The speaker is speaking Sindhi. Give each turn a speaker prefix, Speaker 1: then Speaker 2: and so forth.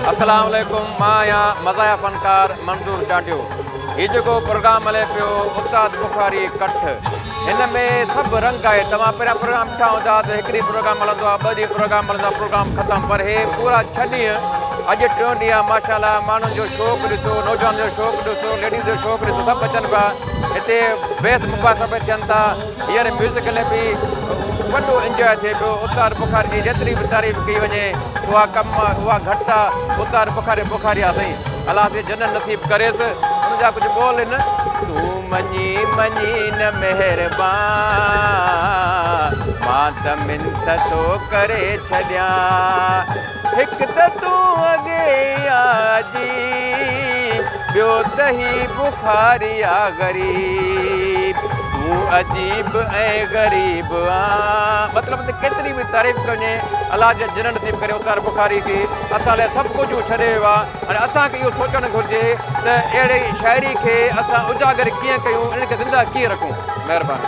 Speaker 1: اسلام عليڪم مان آهيان مزاحيه فنڪار منظور چانڊيو هي جيڪو پروگرام هلي پيو استاد بخاري ڪٺ هن ۾ سڀ رنگ آهي توهان پهريان پروگرام ڏٺا هوندا ته هڪ ڏينهن پروگرام هلندو آهي ٻه ڏينهن پروگرام هلندو آهي پروگرام ختم پر هي پورا ڇهه ڏينهن اڄ ٽيون ڏينهن آهي ماشاء الله ماڻهن جو شوق ڏسو نوجوانن جو شوق ڏسو ليڊيز جو شوق ڏسو سڀ اچن پيا هتي بحث مباحثا به ٿين ٿا هينئر ميوزڪ ۾ به وڏو انجواء ٿئي پيو استاد بخاري جي جيتري به تعريف ڪئي وڃي اها ڪم آ اها گهٽ آ استاد بخاري بخاري آ سائين الله سائين جنت نصيب ڪريس ان جا ڪجهه ٻول هن. تون مڃي مڃي نه مهربان مان ته منٿ ٿو ڪري ڇڏيان. هڪ ته تون اڳي ئي عجيب، ٻيو ته هي بخاري آ غريب. تون عجيب ۽ غريب آن. مطلب ته ڪيتري به تعريف ڪئي وڃي الله جي جنت نصيب ڪري استاد بخاري کي اسان لاء سڀ ڪجهه هو ڇڏي ويو آ هاڻي اسان کي اهو سوچڻ گهرجي ته اهڙي شاعري کي اسان اجاگر ڪيئن ڪيون انهن کي زنده ڪيئن رکون مهرباني.